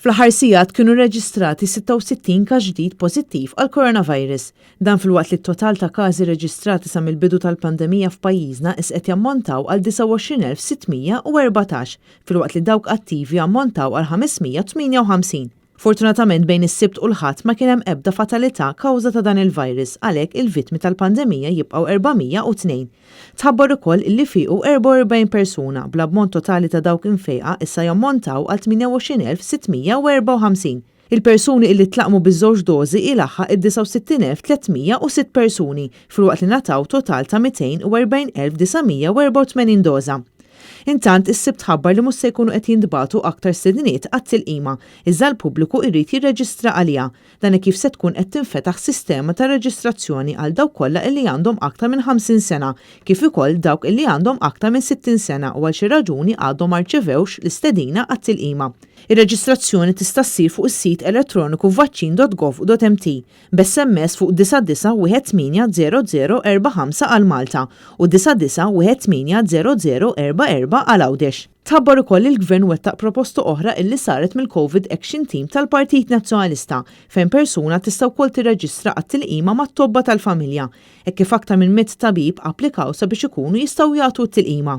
Fl-aħħar sigħat kienu reġistrati 66 każ ġdid pożittiv għall-coronavirus. Dan filwaqt li t-total ta' każi reġistrati sa mill-bidu tal-pandemija f'pajjiżna issa qed jammontaw għal 29,614, filwaqt li dawk attivi ammontaw għal 558. Fortunatament bejn is-Sibt u l-Ħadd ma kien hemm ebda fatalità kawża ta' dan il-virus, għalhekk il-vittmi tal-pandemija jibqgħu 402. Tħabbar ukoll illi fiequ 44 persuna, bl-ammont totali ta' dawk imfejqa issa jammontaw għal 28,654. Il-persuni illi tlaqqmu biż-żewġ dożi ilaħħaq id-69,306 persuni, filwaqt li ngħataw total ta' 240,984 doża. Intant, is-Sibt tħabbar li mhux se jkunu qed jintbagħtu aktar stediniet għat-tilqima, iżda l-pubbliku jrid jirreġistra għaliha. Dan hekk kif se tkun qed tinfetaħ sistema ta' reġistrazzjoni għal dawk kollha illi għandhom aktar minn 50 sena, kif ukoll dawk illi għandhom aktar minn 60 sena u għal xi raġuni għadhom ma rċevewx l-istedina għat-tilqima. Ir-reġistrazzjoni tista' ssir fuq is-sit elettroniku vaccin.gov.mt, b'SMS fuq 99180045 għal Malta u 99180044 għal Għawdex. Tħabbar ukoll li l-Gvern wettaq proposta oħra illi saret mill-Covid Action Team tal-Partit Nazzjonalista fejn persuna tista' wkoll tirreġistra għat-tilqima mat-tobba tal-familja, hekk kif aktar minn 100 tabib applikaw sabiex ikunu jistgħu jagħtu t-tilqima.